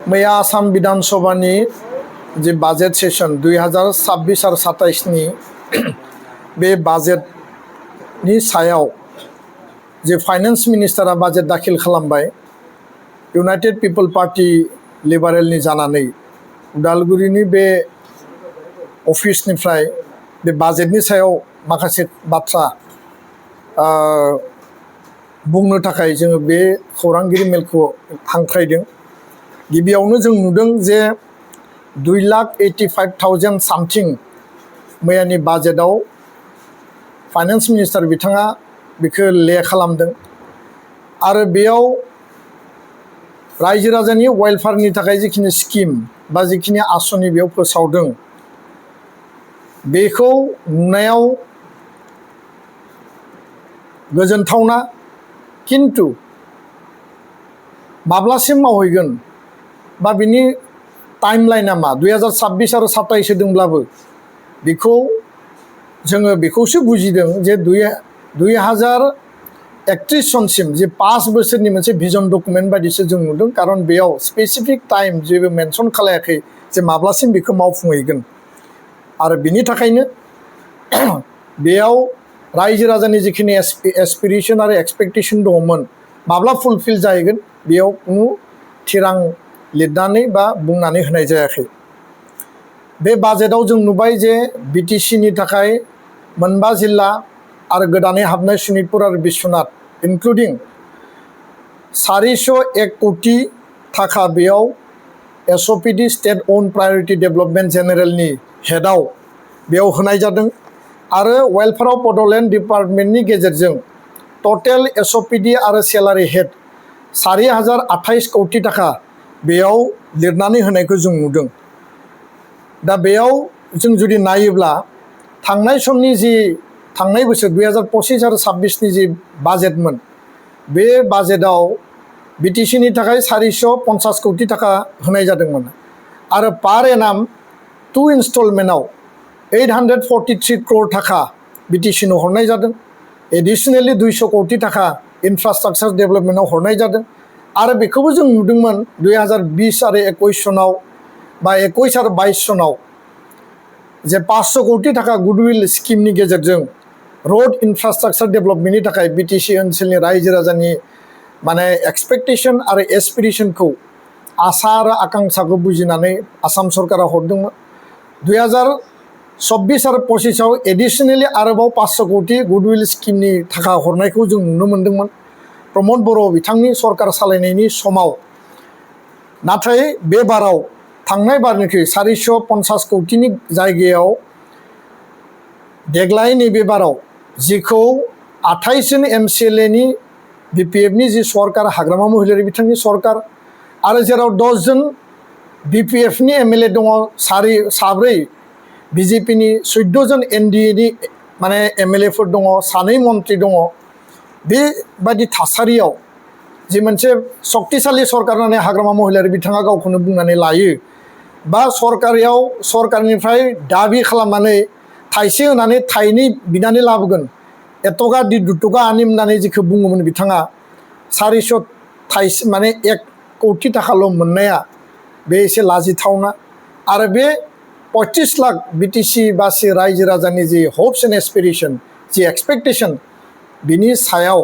मैया आसाम विधानसभानि जे budget session 2026 आरो 27 नि बे बाजेटनि सायाव जे फाइनेंस मिनिस्टारा बाजेट दाखिल खालामबाय इउनाइटेड पिपल पार्टी लिबारेलनि जानानै उदालगुरिनि बे अफिसनिफ्राय बे बाजेटनि सायाव माखासे बाथ्रा बुंनो थाखाय जोङो बे खौरांगिरि मेलखौ हांख्रायदों। गिबियावनो जों नुदों जे 2,85,000 सामथिं मैयानि बाजेटआव फाइनेंस मिनिस्टार बिथाङा बेखौ ले खालामदों आरो बेयाव रायजो राजानि वेलफेयारनि थाखाय जिखिनि स्किम बा जिखिनि आसनि बेयाव फोसावदों बेखौ नुनायाव गोजोनथावना, किन्तु माब्लासिम मावहैगोन बा बिनि टाइमलाइना मा 2026 आरो 27 होदोंब्लाबो बेखौ जोङो बेखौसो बुजिदों जे 2031 सनसिम जे 5 बोसोरनि मोनसे भिजन डकुमेन्ट बायदिसो जों नुदों, खारन बेयाव स्पेसिफिक टाइम जेबो मेनसन खालायाखै जे माब्लासिम बेखौ मावफुंहैगोन आरो बिनि थाखायनो बेयाव रायजो राजानि जिखिनि एसपिरेसन आरो एक्सपेक्टेसन दङमोन माब्ला फुलफिल जाहैगोन बेयाव कुनु थिरां लिरनानै बा बुंनानै होनाय जायाखै। बे बाजेटआव जों नुबाय जे बिटिसिनि थाखाय 9 जिल्ला आरो गोदानै हाबनाय शनितपुर आरो बिश्वनाथ इनक्लुडिं 401 कोटि थाखा बेयाव एसअपिडि स्टेट अन प्रायोरिटी डेभलपमेन्ट जेनेरेलनि हेडआव बेयाव होनाय जादों आरो वेलफेयार अफ बड'लेण्ड डिपार्टमेन्टनि गेजेरजों टटेल एसअपिडि आरो सेलारि हेड 4,028 कोटि थाखा बेयाव लिरनानै होनायखौ जों नुदों। दा बेयाव जों जुदि नायोब्ला थांनाय समनि जि थांनाय बोसोर 2025 आरो 26 नि जि बाजेटमोन बे बाजेटआव बिटिसिनि थाखाय 450 कोटि थाखा होनाय जादोंमोन आरो पार एनाम 2 इन्स्टलमेन्टआव 843 करोड़ थाखा बिटिसिनो हरनाय जादों। एडिशनेलि 200 कोटि थाखा इनफ्रास्ट्राक्चार डेभलपमेन्टआव हरनाय जादों आरो बेखौबो जों नुदोंमोन 2020 आरो 21 सनाव बा 21 आरो 22 सनाव जे 500 कोटि थाखा गुडविल स्किमनि गेजेरजों रोड इनफ्रास्ट्राक्चार डेभलपमेन्टनि थाखाय बिटिसि ओनसोलनि रायजो राजानि माने एक्सपेक्टेसन आरो एसपिरेसनखौ आसा आरो आकांक्षाखौ बुजिनानै आसाम सरकारा हरदोंमोन। 2026 आरो 25 आव एडिशनेलि आरोबाव 500 कोटि गुडविल स्किमनि थाखा हरनायखौ जों नुनो मोन्दोंमोन प्रमद बर' बिथांनि सरकार सालायनायनि समाव। नाथाय बे बाराव थांनाय बारनिख्रुइ 450 कोटिनि जायगायाव देग्लाय नैबे बाराव जिखौ 28 जन एमसिएलएनि बिपिएफनि जि सरकार हाग्रामा महिलारि बिथांनि सरकार आरो जेराव 10 जन बिपिएफनि एमएलए दङ, 4 बिजेपिनि 14 जन एनडिएनि माने एमएलएफोर दङ, 2 मन्त्रि दङ। बेबायदि थासारियाव जि मोनसे शक्तिशाली सरकार होननानै हाग्रामा महिलारि बिथाङा गावखौनो बुंनानै लायो बा सरकारनिफ्राय दाबि खालामनानै थाइसे होनानै थाइनै बिनानै लाबोगोन एटका दि दुटका आनिम होननानै जिखौ बुङोमोन बिथाङा 400 थाइसे माने 1 कोटि थाखाल' मोननाया बे एसे लाजिथावना आरो बे 35 लाख बिटिसि बासि रायजो राजानि जि हप्स एन्ड एसपिरेसन जि एक्सपेक्टेसन बिनि सायाव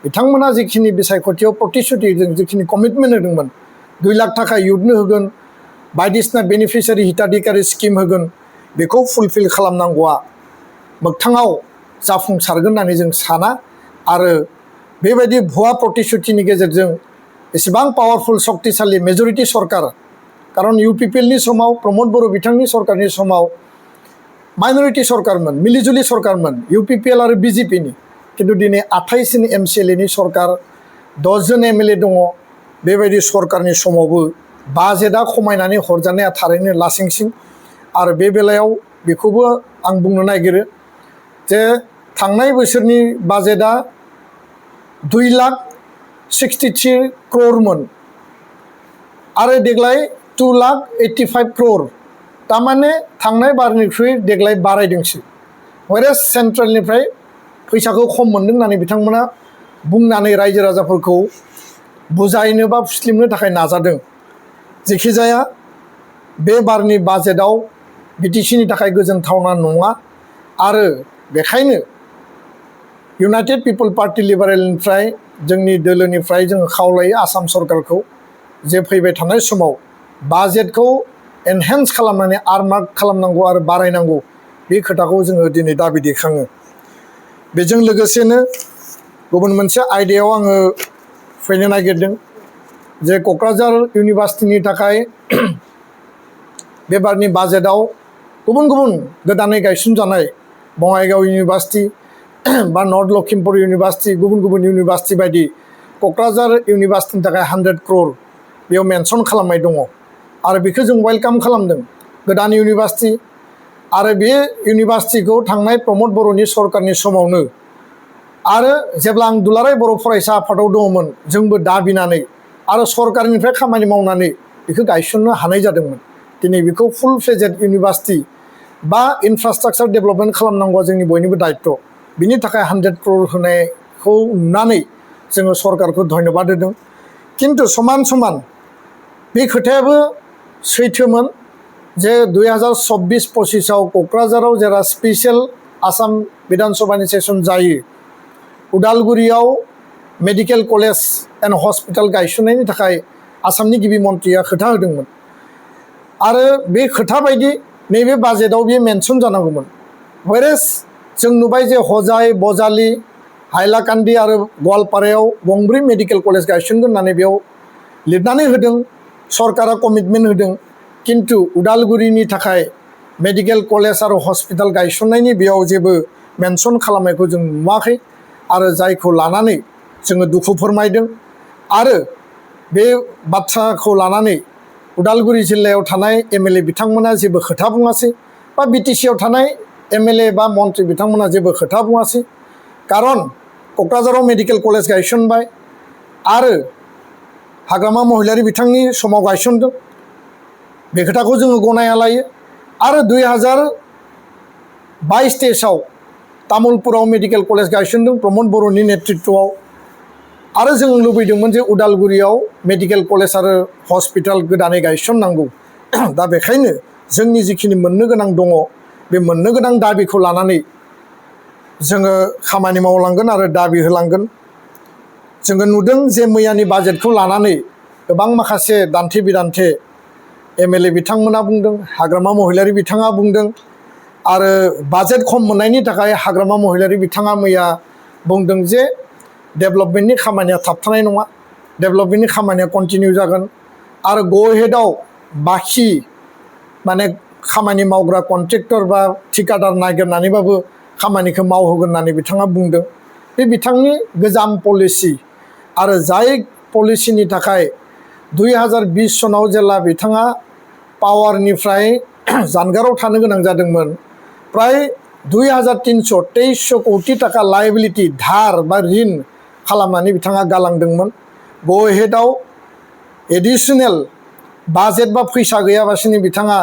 बिथांमोना जिखिनि बिसायख'थियाव प्रतिश्रुतिजों जिखिनि कमिटमेन्ट होदोंमोन 2 लाख थाखा इयुथनो होगोन बायदिसिना बेनिफिसियारि हिताधिकारी स्किम होगोन बेखौ फुलफिल खालामनांगौआ मोगथाङाव जाफुंसारगोन होननानै जों साना आरो बेबायदि भुवा प्रतिश्रुतिनि गेजेरजों एसेबां पावारफुल शक्तिशाली मेजरिटी सरकार, खारन इउपिपिएलनि समाव प्रमद बर' बिथांनि सरकारनि समाव माइनरिटी सरकारमोन, मिलिजुलि सरकारमोन इउपिपिएल आरो बिजेपिनि, किन्तु दिनै 28 जन एमसिएलएनि सरकार 10 जन एमएलए दङ। बेबायदि सरकारनि समावबो बाजेटआ खमायनानै हरजानाया थारैनो लासिंसिं आरो बे बेलायाव बेखौबो आं बुंनो नागिरो जे थांनाय बोसोरनि बाजेटआ 2,63 करोड़मोन आरो देग्लाय 2,85 करोड़, तारमाने थांनाय बारनिख्रुइ देग्लाय बारायदोंसो। वेरेस सेन्ट्रेलनिफ्राय फैसाखौ खम मोन्दों होननानै बिथांमोना बुंनानै रायजो राजाफोरखौ बुजायनो बा फुस्लिमनो थाखाय नाजादों। जेखिजाया बे बारनि बाजेटआव बिटिसिनि थाखाय गोजोनथावना नङा आरो बेखायनो इउनाइटेड पिपल पार्टी लिबारेलनिफ्राय जोंनि दोलोनिफ्राय जोङो खावलायो आसाम सरकारखौ जे फैबाय थानाय समाव बाजेटखौ एनहेन्स खालामनानै आर्मार्क खालामनांगौ आरो बारायनांगौ बे खोथाखौ जोङो दिनै दाबि दैखाङो। बेजों लोगोसेनो गुबुन मोनसे आयदायाव आङो फैनो नागिरदों जे क'क्राझार इउनिभार्सिटिनि थाखाय बे बारनि बाजेटआव गुबुन गुबुन गोदानै गायसनजानाय बङाइगाव इउनिभार्सिटि बा नर्थ लखिमपुर इउनिभार्सिटि गुबुन गुबुन इउनिभार्सिटि बायदि क'क्राझार इउनिभार्सिटिनि थाखाय 100 crore बेयाव मेनसन खालामनाय दङ आरो बेखौ जों वेलकाम खालामदों गोदान इउनिभार्सिटि आरो बे इउनिभार्सिटिखौ थांनाय प्रमद बर'नि सरकारनि समावनो आरो जेब्ला आं दुलाराय बर' फरायसा आफादाव दङमोन जोंबो दाबिनानै आरो सरकारनिफ्राय खामानि मावनानै बेखौ गायसननो हानाय जादोंमोन। दिनै बेखौ फुल फ्लेजेड इउनिभार्सिटि बा इनफ्रास्ट्राक्चार डेभेलपमेन्ट खालामनांगौआ जोंनि बयनिबो दायित्व। बिनि थाखाय 100 crore होनायखौ नुनानै जोङो सरकारखौ धन्यबाद होदों। किन्तु समान समान बे खोथायाबो सैथोमोन जे 2024-25आव क'क्राझाराव जेला स्पेसियेल आसाम बिधान सभानि सेसन जायो उदालगुरियाव मेडिकेल कलेज एन्ड हस्पिटाल गायसननायनि थाखाय आसामनि गिबि मन्थ्रिया खोथा होदोंमोन आरो बे खोथा बायदि नैबे बाजेटआव बेयो मेनसन जानांगौमोन। व्हेरेज जों नुबाय जे हजाय बजालि हाइलाकान्दि आरो गवालपारायाव गंब्रै मेडिकेल कलेज गायसनगोन होननानै बेयाव लिरनानै होदों सरकारा कमिटमेन्ट होदों किन्तु उदालगुरिनि थाखाय मेडिकेल कलेज आरो हस्पिटाल गायसननायनि बेयाव जेबो मेनसन खालामनायखौ जों नुवाखै आरो जायखौ लानानै जोङो दुखु फोरमायदों आरो बे बाथ्राखौ लानानै उदालगुरि जिल्लायाव थानाय एमएलए बिथांमोना जेबो खोथा बुङासै बा बिटिसिआव थानाय एमएलए बा मन्थ्रि बिथांमोना जेबो खोथा बुङासै खारन क'क्राझाराव मेडिकेल कलेज गायसनबाय आरो हाग्रामा महिलारि बिथांनि समाव गायसनदों बे खोथाखौ जोङो गनायना लायो आरो 2022-23आव तामुलपुराव मेडिकेल कलेज गायसनदों प्रमद बर'नि नेतृत्वआव आरो जों लुबैदोंमोन जे उदालगुरियाव मेडिकेल कलेज आरो हस्पिटाल गोदानै गायसननांगौ। दा बेखायनो जोंनि जिखिनि मोननो गोनां दङ बे मोननो गोनां दाबिखौ लानानै जोङो खामानि मावलांगोन आरो दाबि होलांगोन। जोङो नुदों जे मैयानि बाजेटखौ लानानै गोबां माखासे दान्थे बिदान्थे एमएलए बिथांमोना बुंदों हाग्रामा महिलारि बिथाङा बुंदों आरो बाजेट खम मोननायनि थाखाय हाग्रामा महिलारि बिथाङा मैया बुंदों जे डेभेलपमेन्टनि खामानिया थाबथानाय नङा डेभेलपमेन्टनि खामानिया कन्टिनिउ जागोन आरो ग'हेडआव बाखि माने खामानि मावग्रा कन्ट्रेक्टर बा ठिकादार नागिरनानैबाबो खामानिखौ मावहोगोन होननानै बिथाङा बुंदों। बे बिथांनि गोजाम पलिसि आरो जाय पलिसिनि थाखाय 2020 सनाव जेला बिथाङा पावारनिफ्राय जानगाराव थानो गोनां जादोंमोन प्राय 2300 कोटि टाका लायबिलिटि धार बा ऋण खालामनानै बिथाङा गालांदोंमोन। ग'हेडआव एडिशनेल बाजेट बा फैसा गैयाबासिनो बिथाङा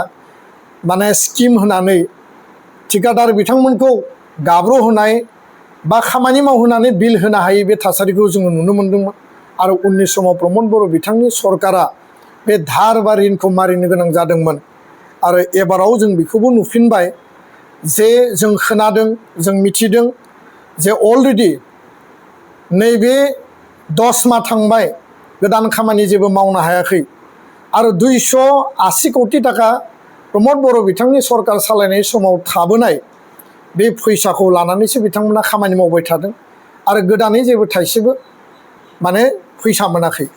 माने स्किम होनानै ठिकादार बिथांमोनखौ गाब्र'होनाय बा खामानि मावहोनानै बिल होनो हायै बे थासारिखौ जोङो नुनो मोन्दोंमोन आरो उननि समाव प्रमद बर' बिथांनि सरकारा बे धार बा ऋणखौ मारिनो गोनां जादोंमोन आरो एबाराव जों बेखौबो नुफिनबाय जे जों खोनादों जों मिथिदों जे अलरेडि नैबे 10 माह थांबाय गोदान खामानि जेबो मावनो हायाखै आरो 280 कोटि टाका प्रमद बर' बिथांनि सरकार सालायनाय समाव थाबोनाय बे फैसाखौ लानानैसो बिथांमोना खामानि मावबाय थादों आरो गोदानै जेबो थाइसेबो माने फैसा मोनाखै।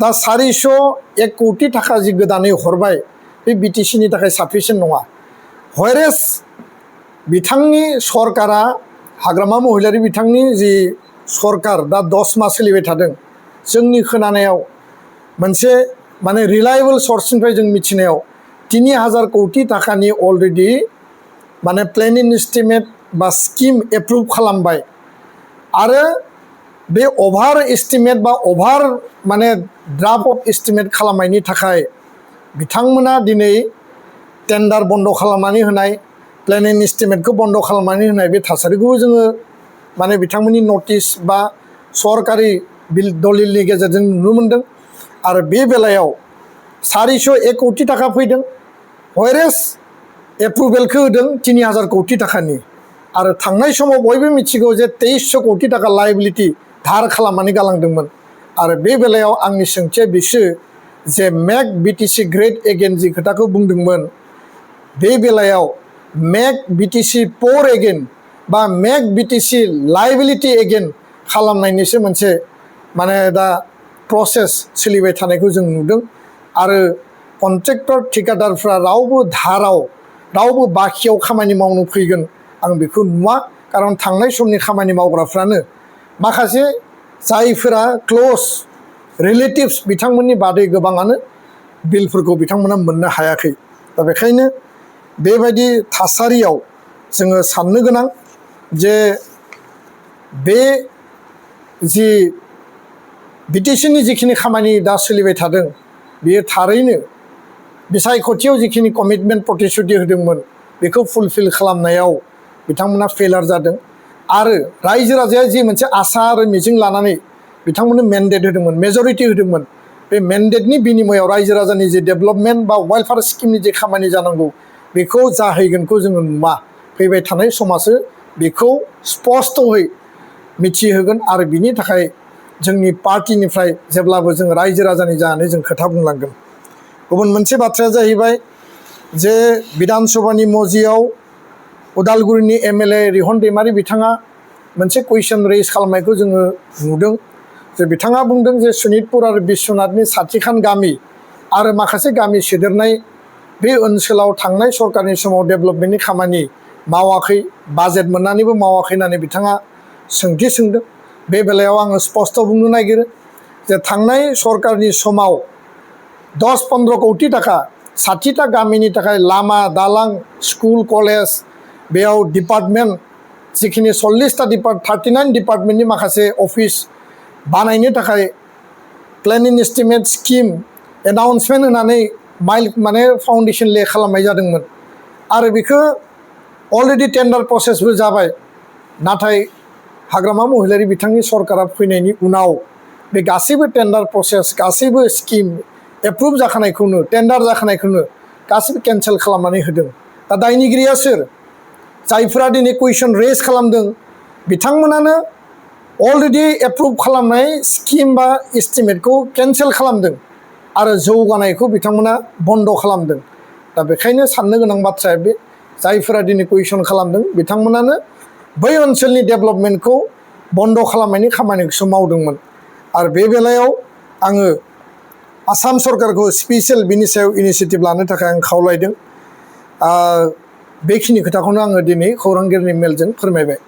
दा 401 कोटि टाका जि गोदानै हरबाय बे बिटिसिनि थाखाय साफिसियेन्ट नङा। व्हेरेज बिथांनि सरकारा हाग्रामा महिलारि बिथांनि जि सरकार दा 10 माह सोलिबाय थादों जोंनि खोनानायाव मोनसे माने रिलायेबल सर्सनिफ्राय जों मिथिनायाव 3000 कोटि टाकानि अलरेडि माने प्लेनिं एस्टिमेट बा स्किम एप्रुभ खालामबाय आरो बे अभार एस्टिमेट बा अभार माने ड्राफ्ट अफ एस्टिमेट खालामनायनि थाखाय बिथांमोना दिनै टेन्डार बन्द खालामनानै होनाय प्लेनिं एस्टिमेटखौ बन्द खालामनानै होनाय बे थासारिखौबो जोङो माने बिथांमोननि नटिस बा सरकारि बिल दलिलनि गेजेरजों नुनो मोनदों आरो बे बेलायाव 401 कोटी टाका फैदों व्हायरेस एप्रुभेलखौ होदों 3000 कोटी टाकानि आरो थांनाय समाव बयबो मिथिगौ जे 2300 कोटी टाका लायबिलिटि धार खालामनानै गालांदोंमोन आरो बे बेलायाव आंनि सोंथिया बिसो जे मेक बिटिसि ग्रेट एगेन जि खोथाखौ बुंदोंमोन बे बेलायाव मेक बिटिसि पोर एगेन बा मेक बिटिसि लायबिलिटि एगेन खालामनायनिसो मोनसे माने दा प्रसेस सोलिबाय थानायखौ जों नुदों आरो कन्ट्रेक्टर ठेकेदारफ्रा रावबो धाराव रावबो बाखियाव खामानि मावनो फैगोन आं बेखौ नुवा खारन थांनाय समनि खामानि मावग्राफ्रानो माखासे जायफोरा क्लोज रिलेटिभ्स बिथांमोननि बादै गोबाङानो बिलफोरखौ बिथांमोना मोननो हायाखै दा बेखायनो बेबायदि थासारियाव जोङो साननो गोनां जे बे जि बिटिसिनि जिखिनि खामानि दा सोलिबाय थादों बेयो थारैनो बिसायख'थियाव जिखिनि कमिटमेन्ट प्रतिश्रुति होदोंमोन बेखौ फुलफिल खालामनायाव बिथांमोना फेलार जादों आरो रायजो राजाया जि मोनसे आसा आरो मिजिं लानानै बिथांमोननो मेन्डेट होदोंमोन मेजरिटि होदोंमोन बे मेन्डेटनि बिनिमयाव रायजो राजानि जि डेभेलपमेन्ट बा वेलफेयार स्किमनि जे खामानि जानांगौ बेखौ जाहैगोनखौ जोङो नुवा फैबाय थानाय समासो बेखौ स्पष्टयै मिथिहोगोन आरो बिनि थाखाय जोंनि पार्टिनिफ्राय जेब्लाबो जों रायजो राजानि जानानै जों खोथा बुंलांगोन गुबुन मोनसे बाथ्राया जाहैबाय जे बिधान सभानि मजियाव उदालगुरिनि एमएलए रिहन दैमारि बिथाङा मोनसे कुइसन रेज खालामनायखौ जोङो नुदों जे बिथाङा बुंदों जे सनितपुर आरो बिश्वनाथनि साथिखान गामि आरो माखासे गामि सोदेरनाय बे ओनसोलाव थांनाय सरकारनि समाव डेभेलपमेन्टनि खामानि मावाखै बाजेट मोननानैबो मावाखै होननानै बिथाङा सोंथि सोंदों बे बेलायाव आङो स्पष्ट बुंनो नागिरो जे थांनाय सरकारनि समाव 10-15 कोटी टाका 60टा गामिनि थाखाय लामा दालां स्कुल कलेज बेयाव डिपार्टमेन्ट जिखिनि 40टा 39 डिपार्टमेन्टनि माखासे अफिस बानायनो थाखाय प्लेनिं एस्टिमेट स्किम एनाउन्समेन्ट होनानै माने फाउन्डेसन ले खालामनाय जादोंमोन आरो बेखौ अलरेडि टेन्डार प्रसेसबो जाबाय नाथाय हाग्रामा महिलारि बिथांनि सरकारा फैनायनि उनाव बे गासैबो टेन्डार प्रसेस गासैबो स्किम एप्रुभ जाखानायखौनो टेन्डार जाखानायखौनो गासैबो केन्सेल खालामनानै होदों दा दायनिगिरिया सोर जायफोरा दिनै कुइसन रेज खालामदों बिथांमोनानो अलरेडि एप्रुभ खालामनाय स्किम बा एस्टिमेटखौ केन्सेल खालामदों आरो जौगानायखौ बिथांमोना बन्द खालामदों दा बेखायनो साननो गोनां बाथ्राया बे जायफोरा दिनै कुइसन खालामदों बिथांमोनानो बै ओनसोलनि डेभेलपमेन्टखौ बन्द खालामनायनि खामानिखौसो मावदोंमोन आरो बे बेलायाव आङो आसाम सरकारखौ स्पेसियेल बिनि सायाव इनिशिएटिभ लानो थाखाय आं खावलायदों बेखिनि खोथाखौनो आङो दिनै खौरांगिरिनि मेलजों फोरमायबाय